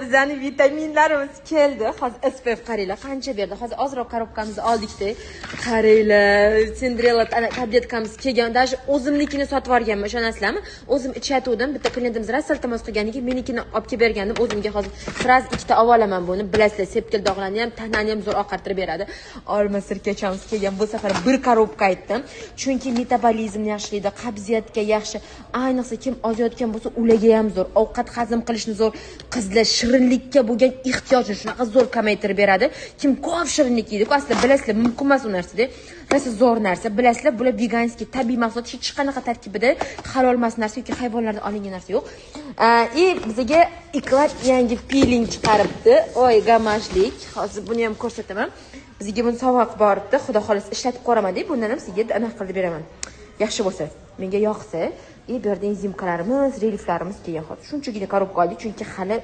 Bizani vitaminlarimiz keldi. Hozir SPF, qaranglar, qancha berdi. Hozir ozroq коробка mizni oldikda. Qaranglar, Cinderella tabletkamiz kelgan. Даже o'zimnikini sotib yuborganman, ishonasizlarmi? O'zim ichatuvdim. Bitta klientimiz rosa iltimos qilgandan keyin menikini olib kelib bergandim. O'zimga hozir сразу ikkita olib olaman buni. Bilasizlar, sepkil dog'larni ham, tanani ham zo'r oqartirib beradi. Olma sirkachamiz kelgan. Bu safar bir коробка aytdim. Chunki metabolizmni yaxshilaydi, qabziyatga yaxshi. Ayniqsa kim ozayotgan bo'lsa, ularga ham zo'r. Ovqat hazm qilishni zo'r. Qizlar shirinlikka bo'lgan ehtiyojni shunaqa zo'r kamaytirib beradi. Kim ko'p shirinlik yeydi, aslida bilasizlar, mumkin emas u narsada. Rosa zo'r narsa. Bilasizlar, bular веганский, tabiiy mahsulot, hech qanaqa tarkibida halol emas narsa yoki hayvonlardan olingan narsa yo'q. И bizga Eclat yangi piling chiqaribdi. Oy, гоммажlik. Hozir buni ham ko'rsataman. Bizga buni sovg'a qilib boribdi. Xudo xohlasa, ishlatib ko'raman deb, bundan ham sizga anaqa qilib beraman. Yaxshi bo'lsa, menga yoqsa. И bu yerda энзимка larimiz, релифlarimiz kelgan hozir. Shunchagina коробка oldik, chunki hali